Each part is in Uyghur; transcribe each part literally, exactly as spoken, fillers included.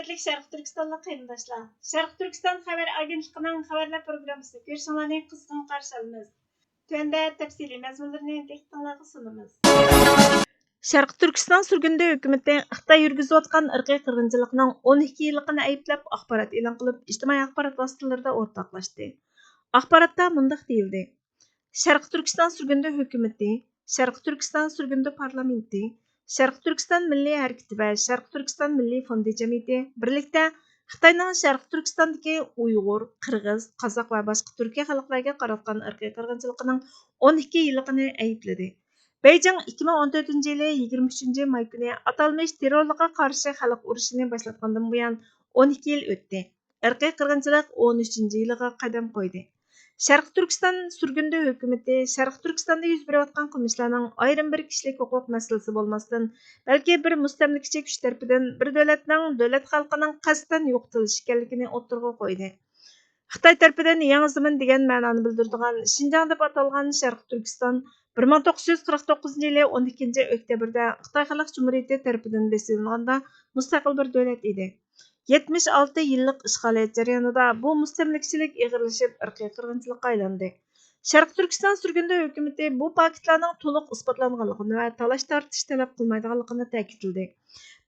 ھۆرمەتلىك شەرقىي تۈركىستانلىق قېرىنداشلار، شەرقىي تۈركىستان خەۋەر ئاگېنتلىقىنىڭ خەۋەرلەر پروگراممىسىنى كۆرۈشۈڭلارنى قىزغىن قارشى ئالىمىز. تۆۋەندە تەپسىلىي مەزمۇنلىرىنى دىققىتىڭلارغا سۇنىمىز. شەرقىي تۈركىستان سۈرگۈندە ھۆكۈمىتى خىتاي يۈرگۈزۈۋاتقان ئىرقىي قىرغىنچىلىقنىڭ ئون ئىككى يىللىقىنى ئەيىبلەپ، ئاخبارات ئېلان قىلىپ، ئىجتىمائىي ئاخبارات ۋاسىتىلىرىدا ئورتاقلاشتى. ئاخباراتتا مۇنداق دېيىلدى: شەرقىي تۈركىستان سۈرگۈندە ھۆكۈمىتى، شەرقىي تۈركىستان سۈرگۈندە پارلامېنتى، شەرقىي تۈركىستان مىللىي ھەرىكىتى ۋە شەرقىي تۈركىستان مىللىي فوندى جەمئىيىتى بىرلىكتە خىتاينىڭ شەرقىي تۈركىستاندىكى ئۇيغۇر، قىرغىز، قازاق ۋە باشقا تۈركىي خەلقلەرگە قاراتقان ئىرقىي قىرغىنچىلىقىنىڭ ئون ئىككى يىللىقىنى ئەيىبلىدى. بېيجىڭ ئىككى مىڭ ئون تۆتىنچى يىلى يىگىرمە ئۈچىنچى ماي كۈنى ئاتالمىش تېررورلۇققا قارشى خەلق ئۇرۇشىنى باشلاتقاندىن بۇيان ئون ئىككى يىل ئۆتتى. ئىرقىي قىرغىنچىلىق ئون ئۈچىنچى يىلىغا قەدەم قويدى. شەرقىي تۈركىستان سۈرگۈندە ھۆكۈمىتى شەرقىي تۈركىستاندا يۈز بېرىۋاتقان قىلمىشلارنىڭ ئايرىم بىر كىشىلىك ھوقۇق مەسىلىسى بولماستىن، بەلكى بىر مۇستەملىكىچى كۈچ تەرىپىدىن بىر دۆلەتنىڭ دۆلەت خەلقىنىڭ قەستەن يوقىتىلىشى ئىكەنلىكىنى ئوتتۇرىغا قويدى. خىتاي تەرىپىدىن يېڭى زېمىن دېگەن مەنانى بىلدۈرىدىغان شىنجاڭ دەپ ئاتالغان شەرقىي تۈركىستان بىر مىڭ توققۇز يۈز قىرىق توققۇزىنچى يىلى ئون ئىككىنچى ئۆكتەبىردە خىتاي خەلق جۇمھۇرىيىتى تەرىپىدىن بېسىۋېلىنغاندا مۇستەقىل بىر دۆلەت ئىدى. يەتمىش ئالتە يىللىق ئىشغالىيەت جەريانىدا بۇ مۇستەملىكىچىلىك ئېغىرلىشىپ، ئىرقىي قىرغىنچىلىققا ئايلاندى. شەرقىي تۈركىستان سۈرگۈندە ھۆكۈمىتى بۇ پاكىتلارنىڭ تولۇق ئىسپاتلانغانلىقىنى ۋە تالاش-تارتىش تەلەپ قىلمايدىغانلىقىنى تەكىتلىدى.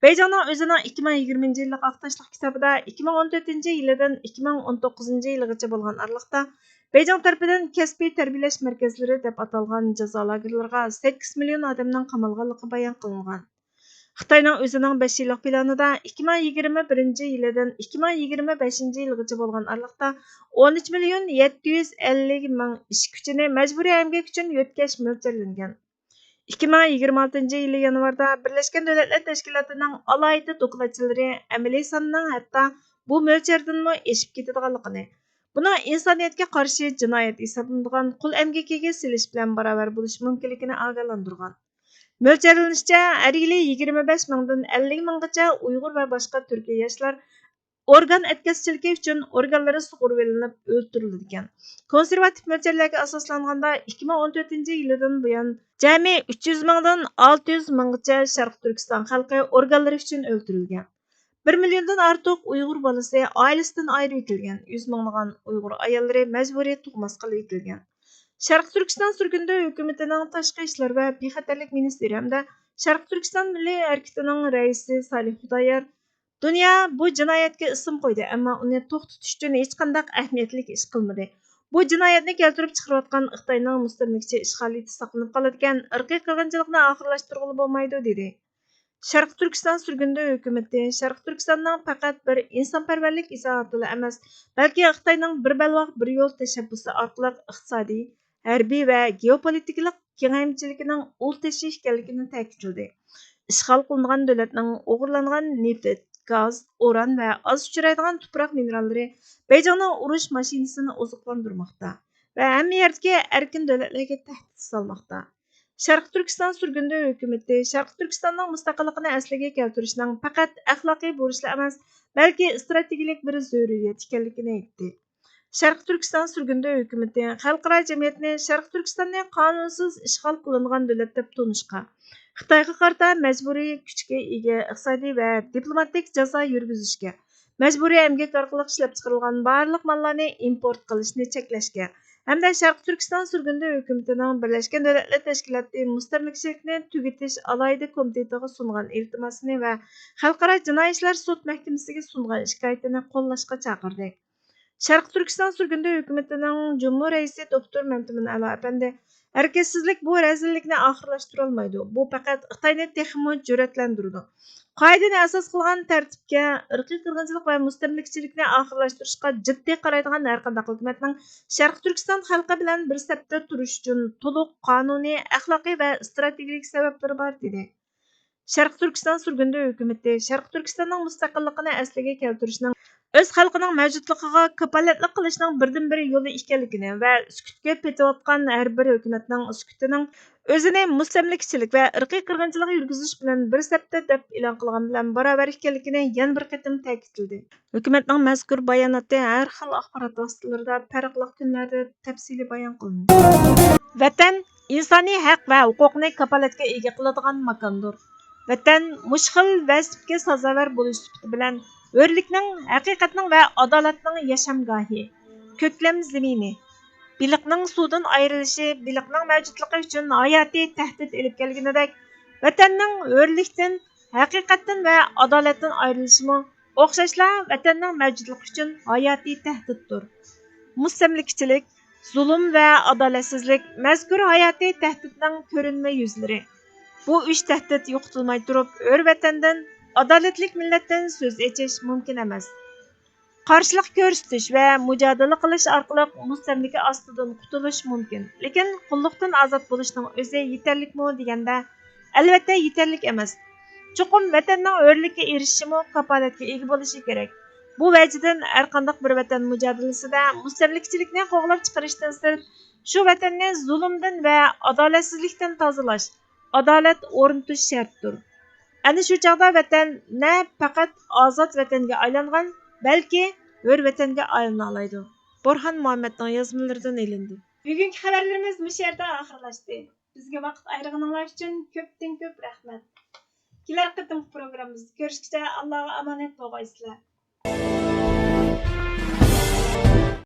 بېيجىڭنىڭ ئۆزىنىڭ ئىككى مىڭ يىگىرمىنچى يىللىق ئاق تاشلىق كىتابىدا ئىككى مىڭ ئون تۆتىنچى يىلىدىن ئىككى مىڭ ئون توققۇزىنچى يىلىغىچە بولغان ئارىلىقتا بېيجىڭ تەرىپىدىن كەسپىي تەربىيەلەش مەركەزلىرى دەپ ئاتالغان جازا لاگېرلىرىغا سەككىز مىليون ئادەمنىڭ قامالغانلىقى بايان قىلىنغان. خىتاينىڭ ئۆزىنىڭ بەش يىللىق پىلانىدا ئىككى مىڭ يىگىرمە بىرىنچى يىلىدىن ئىككى مىڭ يىگىرمە بەشىنچى يىلغىچە بولغان ئارىلىقتا ئون ئۈچ مىليون يەتتە يۈز ئەللىك مىڭ ئىش كۈچىنى مەجبۇرىي ئەمگەك ئۈچۈن يۆتكەش مۆلچەرلەنگەن. ئىككى مىڭ يىگىرمە ئالتىنچى يىلى يانۋاردا بىرلەشكەن دۆلەتلەر تەشكىلاتىنىڭ ئالاھىدە دوكلاتچىلىرى ئەمەلىي ساننىڭ ھەتتا بۇ مۆلچەردىنمۇ ئېشىپ كېتىدىغانلىقىنى، بۇنىڭ ئىنسانىيەتكە قارشى جىنايەت ھېسابلىنىدىغان قۇل ئەمگىكىگە سېلىش بىلەن باراۋەر بولۇشى مۇمكىنلىكىنى ئاگاھلاندۇرغان. مۆلچەرلىنىشىچە، ھەر يىلى يىگىرمە بەش مىڭدىن ئەللىك مىڭغىچە ئۇيغۇر ۋە باشقا تۈركىي ياشلار ئورگان ئەتكەسچىلىكى ئۈچۈن ئورگانلىرى سۇغۇرۇۋېلىنىپ ئۆلتۈرۈلىدىكەن. كونسېرۋاتىپ مۆلچەرلەرگە ئاساسلانغاندا، ئىككى مىڭ ئون تۆتىنچى يىلىدىن بۇيان جەمئىي ئۈچ يۈز مىڭدىن ئالتە يۈز مىڭغىچە شەرقىي تۈركىستان خەلقى ئورگانلىرى ئۈچۈن ئۆلتۈرۈلگەن. بىر مىليوندىن ئارتۇق ئۇيغۇر بالىسى ئائىلىسىدىن ئايرىۋېتىلگەن، يۈز مىڭلىغان ئۇيغۇر ئاياللىرى مەجبۇرىي تۇغماس قىلىۋېتىلگەن. شەرقىي تۈركىستان سۈرگۈندە ھۆكۈمىتىنىڭ تاشقى ئىشلار ۋە بىخەتەرلىك مىنىستىرى ھەمدە شەرقىي تۈركىستان مىللىي ھەرىكىتىنىڭ رەئىسى سالىھ خۇدايار، دۇنيا بۇ جىنايەتكە ئىسىم قويدى، ئەمما ئۇنى توختىتىش ئۈچۈن ھېچقانداق ئەھمىيەتلىك ئىش قىلمىدى. بۇ جىنايەتنى كەلتۈرۈپ چىقىرىۋاتقان خىتاينىڭ مۇستەملىكىچى ئىشغالىيىتى ساقلىنىپ قالىدىكەن، ئىرقىي قىرغىنچىلىقنى ئاخىرلاشتۇرغىلى بولمايدۇ، دېدى. شەرقىي تۈركىستان سۈرگۈندە ھۆكۈمىتى شەرقىي تۈركىستاننىڭ پەقەت بىر ئىنسانپەرۋەرلىك ئىزاھاتىلا ئەمەس، بەلكى خىتاينىڭ بىر بەلباغ بىر يول تەشەببۇسى ئارقىلىق ئىقتىسادىي، ھەربىي ۋە گېئوپولىتىكىلىق كېڭەيمىچىلىكىنىڭ ئۇل تېشى ئىكەنلىكىنى تەكىتلىدى. ئىشغال قىلىنغان دۆلەتنىڭ ئوغرىلانغان نېفىت، گاز، ئۇران ۋە ئاز ئۇچرايدىغان تۇپراق مىنېراللىرى بېيجىڭنىڭ ئۇرۇش ماشىنىسىنى ئوزۇقلاندۇرماقتا ۋە ھەممە يەردىكى ئەركىن دۆلەتلەرگە تەھدىت سالماقتا. شەرقىي تۈركىستان سۈرگۈندە ھۆكۈمىتى شەرقىي تۈركىستاننىڭ مۇستەقىللىقىنى ئەسلىگە كەلتۈرۈشنىڭ پەقەت ئەخلاقىي بۇرچلا ئەمەس، بەلكى ئىستراتېگىيەلىك بىر زۆرۈرىيەت ئىكەنلىكىنى ئېيتتى. شەرقىي تۈركىستان سۈرگۈندە ھۆكۈمىتى خەلقئارا جەمئىيەتنى شەرقىي تۈركىستاننى قانۇنسىز ئىشغال قىلىنغان دۆلەت دەپ تونۇشقا، خىتايغا قارىتا مەجبۇرىي كۈچكە ئىگە ئىقتىسادىي ۋە دىپلوماتىك جازا يۈرگۈزۈشكە، مەجبۇرىي ئەمگەك ئارقىلىق ئىشلەپچىقىرىلغان بارلىق ماللارنى ئىمپورت قىلىشنى چەكلەشكە ھەمدە شەرقىي تۈركىستان سۈرگۈندە ھۆكۈمىتىنىڭ بىرلەشكەن دۆلەتلەر تەشكىلاتى مۇستەملىكىچىلىكنى تۈگىتىش ئالاھىدە كومىتېتىغا سۇنغان ئىلتىماسىنى ۋە خەلقئارا جىنايى ئىشلار سوت مەھكىمىسىگە سۇنغان شىكايىتىنى قوللاشقا چاقىردى. شەرقىي تۈركىستان سۈرگۈندە ھۆكۈمىتىنىڭ جۇمھۇر رەئىسى دوكتور مەمتىمىن ئەلا ئەپەندى، ھەرىكەتسىزلىك بۇ رەزىللىكنى ئاخىرلاشتۇرالمايدۇ، بۇ پەقەت خىتاينى تېخىمۇ جۈرئەتلەندۈرىدۇ. قائىدىنى ئاساس قىلغان تەرتىپكە، ئىرقىي قىرغىنچىلىق ۋە مۇستەملىكىچىلىكنى ئاخىرلاشتۇرۇشقا جىددىي قارايدىغان ھەرقانداق ھۆكۈمەتنىڭ شەرقىي تۈركىستان خەلقى بىلەن بىر سەپتە تۇرۇش ئۈچۈن تولۇق قانۇنىي، ئەخلاقىي ۋە ئىستراتېگىيەلىك سەۋەبلىرى بار، دېدى. شەرقىي تۈركىستان سۈرگۈندە ھۆكۈمىتى شەرقىي تۈركىستاننىڭ مۇستەقىللىقىنى ئەسلىگە كەلتۈرۈشنىڭ ئۆز خەلقىنىڭ مەۋجۇتلۇقىغا كاپالەتلىك قىلىشنىڭ بىردىنبىر يولى ئىكەنلىكىنى ۋە سۈكۈتكە پېتىۋاتقان ھەر بىر ھۆكۈمەتنىڭ سۈكۈتىنىڭ ئۆزىنى مۇستەملىكىچىلىك ۋە ئىرقىي قىرغىنچىلىق يۈرگۈزۈش بىلەن بىر سەپتە دەپ ئېلان قىلغان بىلەن باراۋەر ئىكەنلىكىنى يەنە بىر قېتىم تەكىتلىدى. ھۆكۈمەتنىڭ مەزكۇر باياناتى ھەر خىل ئاخبارات ۋاسىتىلىرىدا پەرقلىق كۈنلەردە تەپسىلىي بايان قىلىندى. ۋەتەن ئىنسانىي ھەق ۋە ھوقۇقنى كاپالەتكە ئىگە قىلىدىغان ماكاندۇر. ۋەتەن مۇشۇ خىل ۋەسىپكە سازاۋەر بولۇش سۈپىتى بىلەن ھۆرلۈكنىڭ، ھەقىقەتنىڭ ۋە ئادالەتنىڭ ياشام گاھى، كۆكلەم زېمىنى. بېلىقنىڭ سۇدىن ئايرىلىشى بېلىقنىڭ مەۋجۇتلۇقى ئۈچۈن ھاياتىي تەھدىت ئېلىپ كەلگىنىدەك، ۋەتەننىڭ ھۆرلۈكتىن، ھەقىقەتتىن ۋە ئادالەتتىن ئايرىلىشىمۇ ئوخشاشلا ۋەتەننىڭ مەۋجۇتلۇقى ئۈچۈن ھاياتىي تەھدىتتۇر. مۇستەملىكىچىلىك، زۇلۇم ۋە ئادالەتسىزلىك مەزكۇر ھاياتىي تەھدىتنىڭ كۆرۈنمە يۈزلىرى. بۇ ئۈچ تەھدىت يوقىتىلماي تۇرۇپ، ھۆر ۋەتەندىن، ئادالەتلىك مىللەتتىن سۆز ئېچىش مۇمكىن ئەمەس. قارشىلىق كۆرسىتىش ۋە مۇجادىلە قىلىش ئارقىلىق مۇستەملىكە ئاستىدىن قۇتۇلۇش مۇمكىن، لېكىن قۇللۇقتىن ئازاد بولۇشنىڭ ئۆزى يېتەرلىكمۇ دېگەندە، ئەلۋەتتە يېتەرلىك ئەمەس. چوقۇم ۋەتەننىڭ ھۆرلۈككە ئېرىشىشىمۇ كاپالەتكە ئىگە بولۇشى كېرەك. بۇ ۋەجىدىن ھەرقانداق بىر ۋەتەن مۇجادىلىسىدە مۇستەملىكىچىلىكنى قوغلاپ چىقىرىشتىن سىرت، شۇ ۋەتەننى زۇلۇمدىن ۋە ئادالەتسىزلىكتىن تازىلاش، ئادالەت ئورنىتىش شەرتتۇر. ئەنە شۇ چاغدا ۋەتەن نە پەقەت ئازاد ۋەتەنگە ئايلانغان، بەلكى ھۆر ۋەتەنگە ئايلىنالايدۇ. بورھان مۇھەممەدنىڭ يازمىلىرىدىن ئېلىندى. بۈگۈنكى خەۋەرلىرىمىز مۇشۇ يەردە ئاخىرلاشتى. بىزگە ۋاقىت ئايرىغىنىڭلار ئۈچۈن كۆپتىن كۆپ رەھمەت. كېلەر قېتىمقى پروگراممىمىزدا كۆرۈشكىچە ئاللاغا ئامانەت بولغايسىلەر.